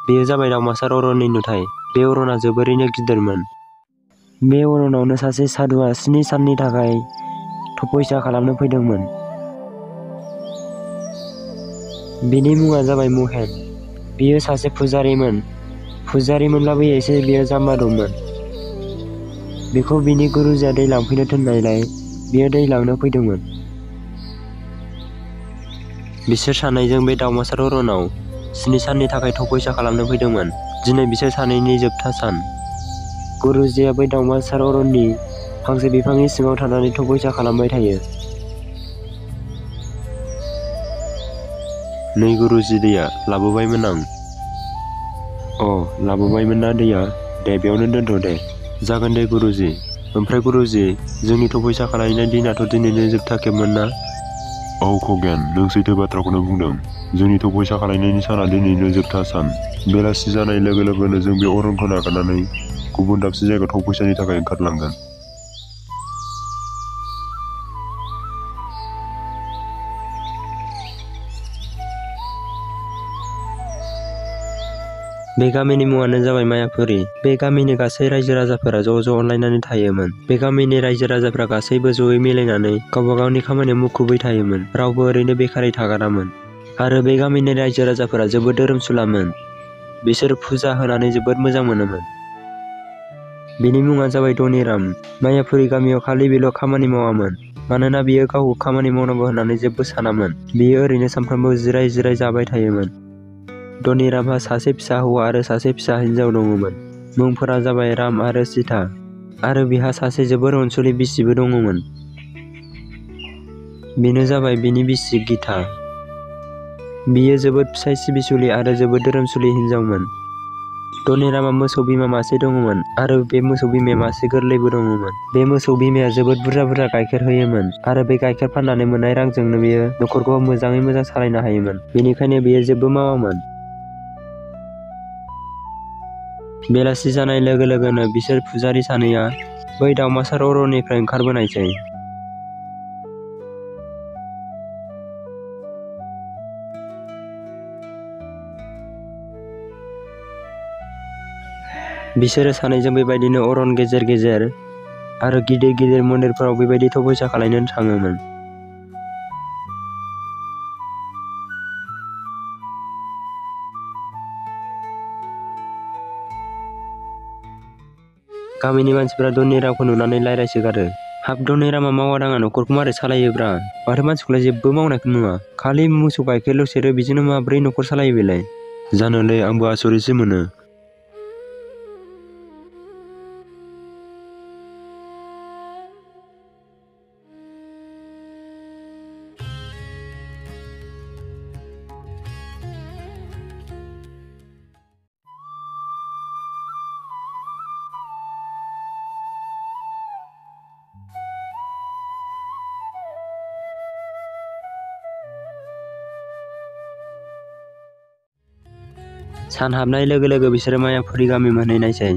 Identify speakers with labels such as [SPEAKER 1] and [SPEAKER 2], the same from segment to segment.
[SPEAKER 1] बेयो जाबाय दावमासार अरननि नुथाय। बे अरना जोबोरैनो गिदिरमोन। बे अरनावनो सासे साधुआ 7 साननि थाखाय तपस्या खालामनो फैदोंमोन। बिनि मुङा जाबाय महेन। बियो सासे फुजारिमोन। फुजारिमोनब्लाबो एसे बियो जाम्बा दंमोन। बेखौ बिनि गुरुजिया दै लांफैनो थिननायलाय बियो दै लांनो फैदोंमोन। बिसोर सानैजों बे दावमासार अरनाव 7 साननि थाखाय तपस्या खालामनो फैदोंमोन। दिनै बिसोर सानैनि जोबथा सान। गुरुजिया बै दावमासार अरननि फांसे बिफांनि सिङाव थानानै तपस्या खालामबाय थायो। नै गुरुजि, दैया लाबोबायमोन आं। लाबोबायमोन ना दैया? दे बेयावनो दोनथ' दे। जागोन दे गुरुजि। ओमफ्राय गुरुजि, जोंनि तपस्या खालामनाय दिनाथ' दिनैनो जोबथा खेबमोन ना?
[SPEAKER 2] औ खगेन, नों सैथो बाथ्राखौनो बुंदों। जोंनि तपस्या खालामनायनि साना दिनैनो जोबथा सान। बेलासि जानाय लोगो लोगोनो जों बे अरनखौ नागारनानै गुबुन दाबसे जायगायाव तपस्यानि थाखाय ओंखारलांगोन।
[SPEAKER 1] बे गामिनि मुङानो जाबाय मायापुरी। बे गामिनि गासै रायजो राजाफोरा ज' ज' अनलायनानै थायोमोन। बे गामिनि रायजो राजाफोरा गासैबो जयै मिलायनानै गावबा गावनि खामानियाव मुखुबै थायोमोन। रावबो ओरैनो बेखारै थागारामोन। आरो बे गामिनि रायजो राजाफोरा जोबोद धोरोमसुलामोन। बिसोर फुजा होनानै जोबोद मोजां मोनोमोन। बिनि मुङा जाबाय धनिराम। मायापुरी गामियाव खालि बेल' खामानि मावामोन। मानोना बियो गावखौ खामानि मावनांगौ होननानै जेबो सानामोन। बियो ओरैनो सानफ्रोमबो जिराय जिराय जाबाय थायोमोन। धनिरामहा सासे फिसा हौवा आरो सासे फिसा हिन्जाव दङमोन। मुंफोरा जाबाय राम आरो सीता। आरो बिहा सासे जोबोर अनसुलि बिसिबो दङमोन। बेनो जाबाय बिनि बिसि गीता। बियो जोबोद फिसाय सिबिसुलि आरो जोबोद धोरोमसुलि हिन्जावमोन। धनिरामआ मोसौ बिमा मासे दङमोन आरो बे मोसौ बिमाया मासे गोरलैबो दङमोन। बे मोसौ बिमाया जोबोद बुरजा बुरजा गाइखेर होयोमोन आरो बे गाइखेर फाननानै मोननाय रांजोंनो बियो न'खरखौ मोजाङै मोजां सालायनो हायोमोन। बेनिखायनो बियो जेबो मावामोन। बेलासि जानाय लोगो लोगोनो बिसोर फुजारि सानैया बै दावमासार अरननिफ्राय ओंखारबोनायसै। बिसोरो सानैजों बेबायदिनो अरन गेजेर गेजेर आरो गिदिर गिदिर मन्दिरफोराव बेबायदि तपस्या खालामनो थाङोमोन। गामिनि मानसिफोरा धनिरामखौ नुनानै रायज्लायसोगारो। हाब, धनिरामआ मावा दाङा न'खरखौ मारै सालायोब्रा? माथो मानसिखौलाय जेबो मावनायखौ नुवा। खालि मोसौ गाइखेरल' सेरो, बिजोंनो माब्रै न'खर सालायो बेलाय?
[SPEAKER 2] जानोलै आंबो आसरितसो मोनो।
[SPEAKER 1] सान हाबनाय लोगो लोगो बिसोरो मायापुरी गामि मोनहैनायसै।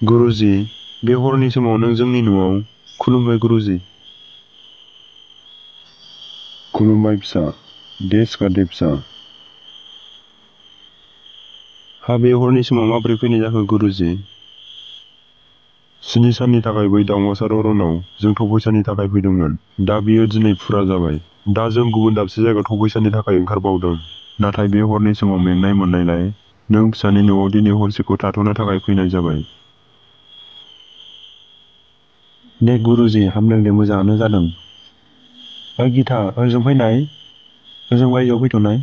[SPEAKER 2] गुरुजि, बे हरनि समाव नों जोंनि न'आव। खुलुमबाय गुरुजि। खुलुमबाय फिसा। दे सिखारदे फिसा। बे हरनि समाव माबोरै फैनाय जाखो गुरुजि? 7 साननि थाखाय बै दावमासार अरनाव जों तपस्यानि थाखाय फैदोंमोन। दा बियो दिनै फुरा जाबाय। दा जों गुबुन दाबसे जायगायाव तपस्यानि थाखाय ओंखारबावदों। नाथाय बे हरनि समाव मेंनाय मोननायलाय नों फिसानि न'आव दिनै हरसेखौ थाथ'नो थाखाय फैनाय जाबाय। दे गुरुजि, हामदों दे, मोजाङानो जादों। गीता, ओजों फैनाय। ओजों बायजोआव फैथ'नाय।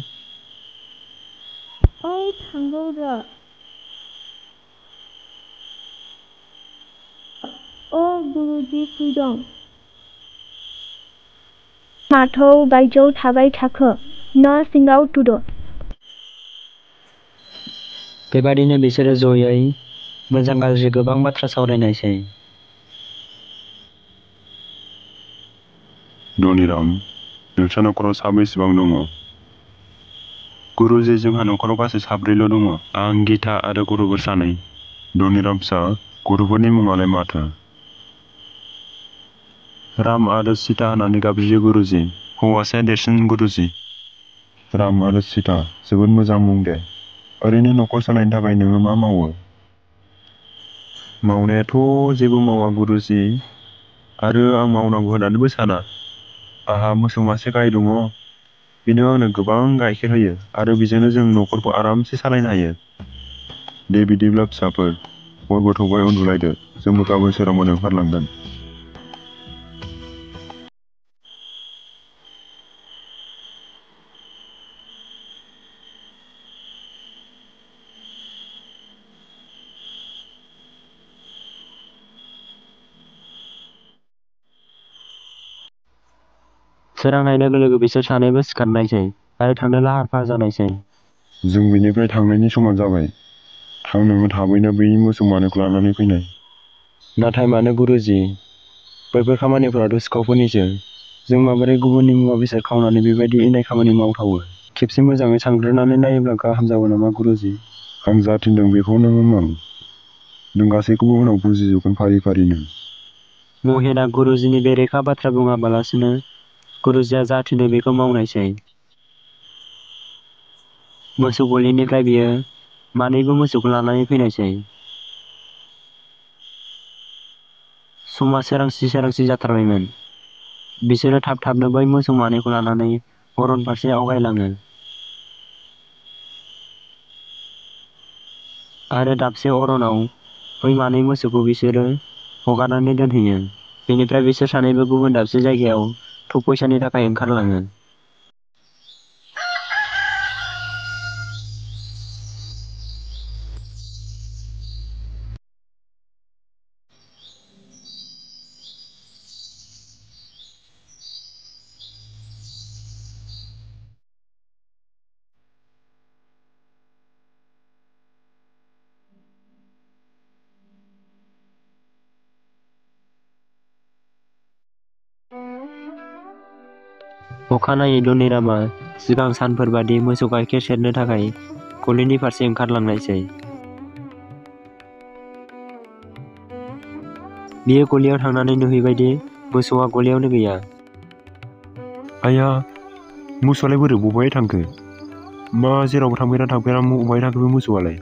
[SPEAKER 3] ओइ थांगौ र'। गुरुजि फैदों। माथो बायजोआव थाबाय थाखो? न' सिङाव तुद'।
[SPEAKER 1] बेबादिनो बिसोरो जयै मोजां गाज्रि गोबां बाथ्रा सावरायनायसै।
[SPEAKER 2] धनिराम, नोंस्रा न'खराव साबेसेबां दङ?
[SPEAKER 1] गुरुजी, जोंहा न'खराव गासै 4 दङ।
[SPEAKER 2] आं, गीता आरो गथ'फोर 2। धनिराम फिसा, गथ'फोरनि मुङालाय माथो?
[SPEAKER 1] राम आरो सीता होननानै गाबज्रियो गुरुजी। हौवासाया देरसिन गुरुजी।
[SPEAKER 2] राम आरो सीता, जोबोद मोजां मुं दे। ओरैनो न'खर सालायनो थाखाय नोङो मा मावो?
[SPEAKER 1] मावनायाथ' जेबो मावा गुरुजी, आरो आं मावनांगौ होननानैबो साना। आंहा मोसौ मासे गाय दङ, बेनो आंनो गोबां गाइखेर होयो आरो बेजोंनो जों न'खरखौ आरामसे सालायनो हायो।
[SPEAKER 2] दे बिदिब्ला फिसाफोर, हरबो थौबाय, उन्दुलायदो। जोंबो गाबोन सोरांबानो ओंखारलांगोन।
[SPEAKER 1] सोरांनाय लोगो लोगो बिसोर सानैबो सिखारनायसै आरो थांनो लाहार फाहार जानायसै।
[SPEAKER 2] जों बेनिफ्राय थांनायनि समा जाबाय। थां, नोङो थाबैनो बै मोसौ मानैखौ लानानै फैनाय।
[SPEAKER 1] नाथाय मानो गुरुजी? बैफोर खामानिफोराथ' सिखावफोरनिसो। जों माबोरै गुबुननि मुवा बेसाद खावनानै बेबायदि इनाय खामानि मावथावो? खेबसे मोजाङै सानग्रोनानै नायोब्ला गाहाम जागौ नामा गुरुजी?
[SPEAKER 2] आं जा थिनदों बेखौ नोङो माव। नों गासैखौबो उनाव बुजिजोबगोन फारि फारिनो।
[SPEAKER 1] महिला गुरुजीनि बेरेखा बाथ्रा बुङाबालासिनो गुरुजीया जा थिनदों बेखौ मावनायसै। मोसौ गलिनिफ्राय बियो मानैबो मोसौखौ लानानै फैनायसै। समा सोरांसि सोरांसि जाथारबायमोन। बिसोरो थाब थाबनो बै मोसौ मानैखौ लानानै अरन फारसे आवगायलाङो। आरो दाबसे अरनाव बै मानै मोसौखौ बिसोरो हगारनानै दोनहैयो। बेनिफ्राय बिसोर सानैबो गुबुन दाबसे जायगायाव थपैसानि थाखाय ओंखारलाङो। अखानायै धनिरामआ सिगां सानफोर बादि मोसौ गाइखेर सेरनो थाखाय गलिनि फारसे ओंखारलांनायसै। बियो गलियाव थांनानै नुहैबायदि मोसौआ गलियावनो गैया।
[SPEAKER 2] आया, मोसौआलाय बोरै बबेहाय थांखो? मा जेरावबो थांफेरा बबेहाय थांखो बे मोसौआलाय?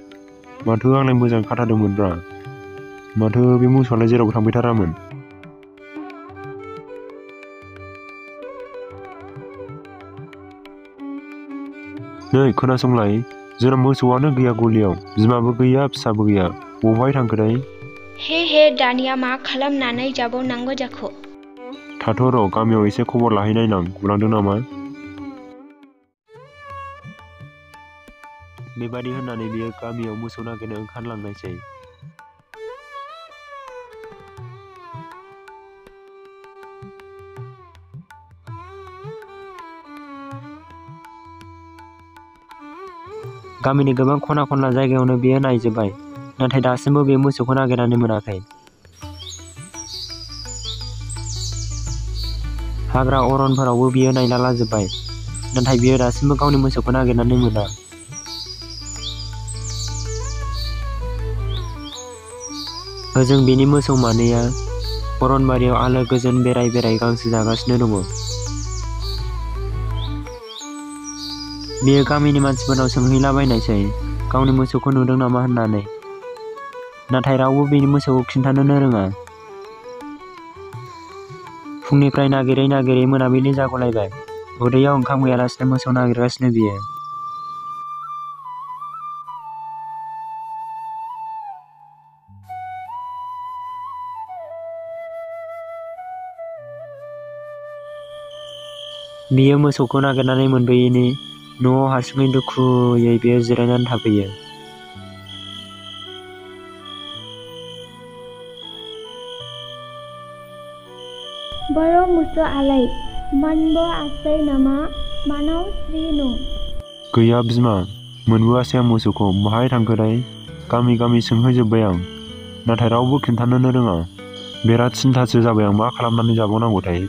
[SPEAKER 2] माथो आंलाय मोजां खाथादोंमोनब्रा। माथो बे मोसौआलाय जेरावबो थांफेरथारामोन। नै खोनासंलाय, जोंना मोसौआनो गैया गलियाव, बिमाबो गैया फिसाबो गैया। बबेहाय थांखोथाय?
[SPEAKER 3] हे दानिया मा खालामनानै जाबावनांगौ जाखो?
[SPEAKER 2] थाथ' र', गामियाव एसे खबर लाहैनायनां, गुलांदों नामा?
[SPEAKER 1] बेबादि होननानै बियो गामियाव मोसौ नागिरनो ओंखारलांनायसै। गामिनि गोबां खना खनला जायगायावनो बियो नायजोबबाय, नाथाय दासिमबो बे मोसौखौ नागिरनानै मोनाखै। हाग्रा अरनफोरावबो बियो नायलालाजोबबाय, नाथाय बियो दासिमबो गावनि मोसौखौ नागिरनानै मोना। ओजों बिनि मोसौ मानैया अरनबारियाव आलो गोजोन बेराय बेराय गांसो जागासिनो दङ। बियो गामिनि मानसिफोरनाव सोंहैलाबायनायसै गावनि मोसौखौ नुदों नामा होननानै, नाथाय रावबो बिनि मोसौखौ खिन्थानोनो रोङा। फुंनिफ्राय नागिरै नागिरै मोनाबिलि जागलायबाय। उदैयाव ओंखाम गैयालासिनो मोसौ नागिरगासिनो बियो। बियो मोसौखौ नागिरनानै मोनबोयैनि न'आव हारसिङै दुखुयै बियो जिरायनानै थाफैयो।
[SPEAKER 3] बर' मोसौआलाय मोनबो आसै नामा? मानाव स्रि न'?
[SPEAKER 2] गैया बिमा, मोनबोआसै आं मोसौखौ। बहाय थांखोथाय? गामि गामि सोंहैजोबबाय आं, नाथाय रावबो खिन्थानोनो रोङा। बिराद सिन्थासो जाबाय आं, मा खालामनानै जाबावनांगौथाय?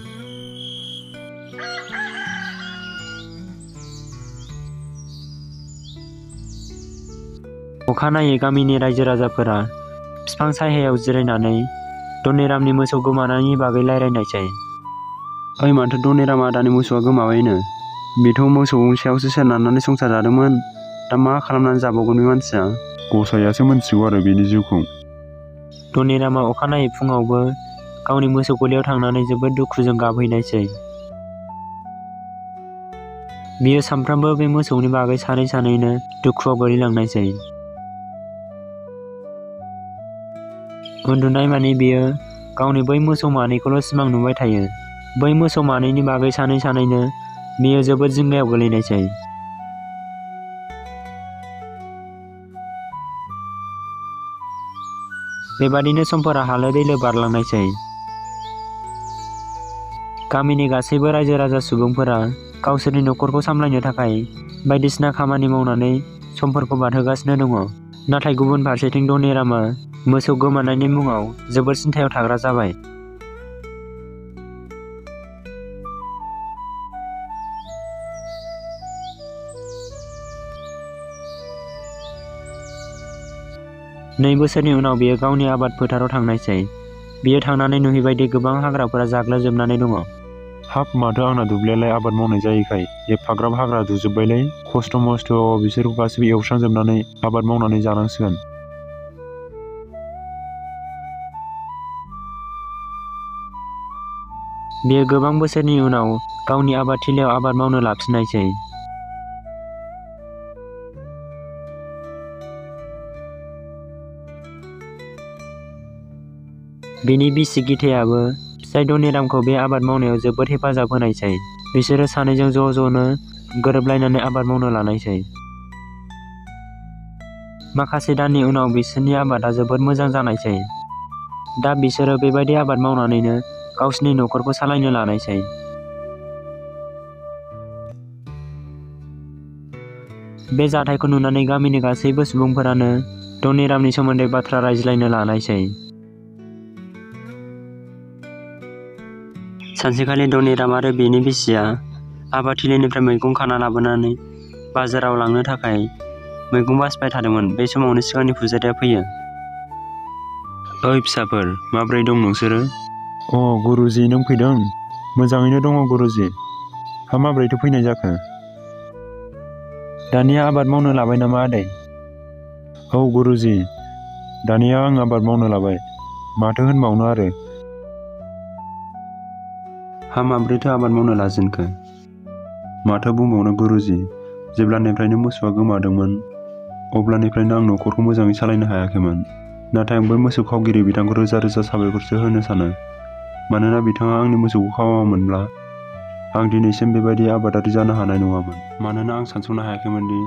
[SPEAKER 1] अखानायै गामिनि रायजो राजाफोरा बिफां सायहायाव जिरायनानै धनिरामनि मोसौ गोमानायनि बागै रायज्लायनायसै।
[SPEAKER 4] ओइ माथो धनिरामा दानि मोसौआ गोमाबायनो। बेथ' मोसौ सायावसो सोनारनानै संसार जादोंमोन। दा मा खालामनानै जाबावगोन बे मानसिया?
[SPEAKER 2] गसाइयासो मिथिगौ आरो बेनि जिउखौ।
[SPEAKER 1] धनिरामा अखानायै फुङावबो गावनि मोसौ गलियाव थांनानै जोबोद दुखुजों गाबहैनायसै। बियो सानफ्रामबो बे मोसौनि बागै सानै सानैनो दुखुआव गोलैलांनायसै। उन्दुनाय मानि बियो गावनि बै मोसौ मानैखौल' सिमां नुबाय थायो। बै मोसौ मानैनि बागै सानै सानैनो बियो जोबोद जिंगायाव गोलैनायसै। बेबादिनो समफोरा हालो दैलो बारलांनायसै। गामिनि गासैबो रायजो राजा सुबुंफोरा गावसोरनि न'खरखौ सामलायनो थाखाय बायदिसिना खामानि मावनानै समफोरखौ बारहोगासिनो दङ। नाथाय गुबुन फारसेथिं धनिरामा मोसौ गोमानायनि मुङाव जोबोद सिन्थायाव थाग्रा जाबाय। नै बोसोरनि उनाव बियो गावनि आबाद फोथाराव थांनायसै। बियो थांनानै नुहैबायदि गोबां हाग्राफोरा जाग्लोबजोबनानै दङ।
[SPEAKER 2] हाब माथो आंना दुब्लियालाय आबाद मावनाय जायैखाय एफाग्राब हाग्रा दुजोबबायलै। खस्थ' मस्थ' बिसोरखौ गासैबो एवस्रांजोबनानै आबाद मावनानै जानांसिगोन।
[SPEAKER 1] बियो गोबां बोसोरनि उनाव गावनि आबादथिलियाव आबाद मावनो लाफिननायसै। बिनि बिसि गिथायाबो फिसाइ धनिरामखौ बे आबाद मावनायाव जोबोद हेफाजाब होनायसै। बिसोरो सानैजों ज'-ज'नो गोरोबलायनानै आबाद मावनो लानायसै। माखासे दाननि उनाव बिसोरनि आबादा जोबोद मोजां जानायसै। दा बिसोरो बेबायदि आबाद मावनानैनो गावसिनि न'खरखौ सालायनो लानायसै। बे जाथायखौ नुनानै गामिनि गासैबो सुबुंफोरानो धनिरामनि सोमोन्दै बाथ्रा रायज्लायनो लानायसै। सानसेखालि धनिराम आरो बिनि बिसिया आबादथिलिनिफ्राय मैगं खाना लाबोनानै बाजाराव लांनो थाखाय मैगं बासिबाय थादोंमोन। बे समावनो सिगांनि फुजारिया फैयो।
[SPEAKER 4] ओइ फिसाफोर, माब्रै दं नोंसोरो?
[SPEAKER 2] अ गुरुजि, नों फैदों? मोजाङैनो दङ गुरुजि। हा माब्रैथो फैनाय जाखो?
[SPEAKER 4] दानिया आबाद मावनो लाबाय नामा आदै?
[SPEAKER 2] औ गुरुजि, दानिया आं आबाद मावनो लाबाय। माथो होनबावनो आरो।
[SPEAKER 4] हा माब्रैथो आबाद मावनो लाजेनखो?
[SPEAKER 2] माथो बुंबावनो गुरुजि, जेब्लानिफ्रायनो मोसौआ गोमादोंमोन अब्लानिफ्रायनो आं न'खरखौ मोजाङै सालायनो हायाखैमोन। नाथाय आं बै मोसौ खावगिरि बिथांखौ रोजा रोजा साबायखरसो होनो सानो। मानोना बिथाङा आंनि मोसौखौ खावामोनब्ला आं दिनैसिम बेबायदि आबादारि जानो हानाय नङामोन। मानोना आं सानस'नो हायाखैमोनदि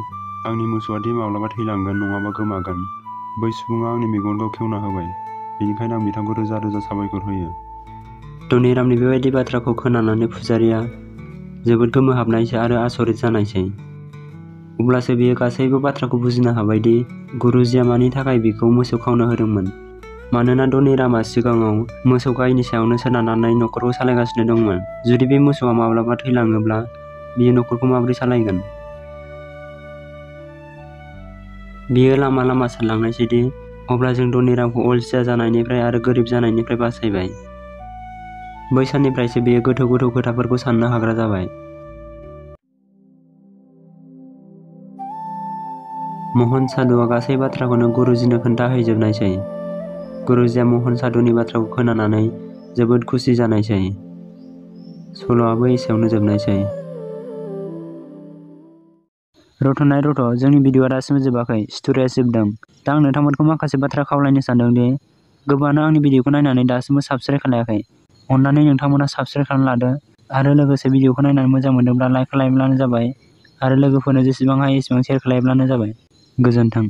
[SPEAKER 2] आंनि मोसौआ दि माब्लाबा थैलांगोन नङाबा गोमागोन। बै सुबुङा आंनि मेगनखौ खेवना होबाय। बेनिखायनो आं बिथांखौ रोजा रोजा साबायखर होयो।
[SPEAKER 1] धनिरामनि बेबायदि बाथ्राखौ खोनानानै फुजारिया जोबोद गोमोहाबनायसै आरो आसरित जानायसै। अब्लासो बियो गासैबो बाथ्राखौ बुजिनो हाबायदि गुरुजिया मानि थाखाय बिखौ मोसौ खावनो होदोंमोन। मानोना धनिरामा सिगाङाव मोसौ गायनि सायावनो सोनारनानै न'खरखौ सालायगासिनो दंमोन। जुदि बे मोसौआ माब्लाबा थैलाङोब्ला बियो न'खरखौ माबोरै सालायगोन? बियो लामा लामा सानलांनायसैदि अब्ला जों धनिरामखौ अलसिया जानायनिफ्राय आरो गोरिब जानायनिफ्राय बासायबाय। बै साननिफ्रायसो बियो गोथौ गोथौ खोथाफोरखौ साननो हाग्रा जाबाय। महन सादुआ गासै बाथ्राखौनो गुरुजिनो खोन्थाहैजोबनायसै। गुरुजिया महन सादुनि बाथ्राखौ खोनानानै जोबोद खुसि जानायसै। सल'आबो एसेयावनो जोबनायसै। रथ'नाय रथ', जोंनि भिडिअआ दासिमबो जोबाखै, स्ट'रिया जोबदों। दा आं नोंथांमोनखौ माखासे बाथ्रा खावलायनो सानदोंदि गोबाङानो आंनि भिडिअखौ नायनानै दासिमबो साबस्क्राइब खालायाखै। अन्नानै नोंथांमोना साबस्क्राइब खालामना लादो आरो लोगोसे भिडिअखौ नायनानै मोजां मोनदोंब्ला लाइक खालामब्लानो जाबाय आरो लोगोफोरनो जेसेबां हायो एसेबां शेयार खालामब्लानो जाबाय। गोजोन्थों।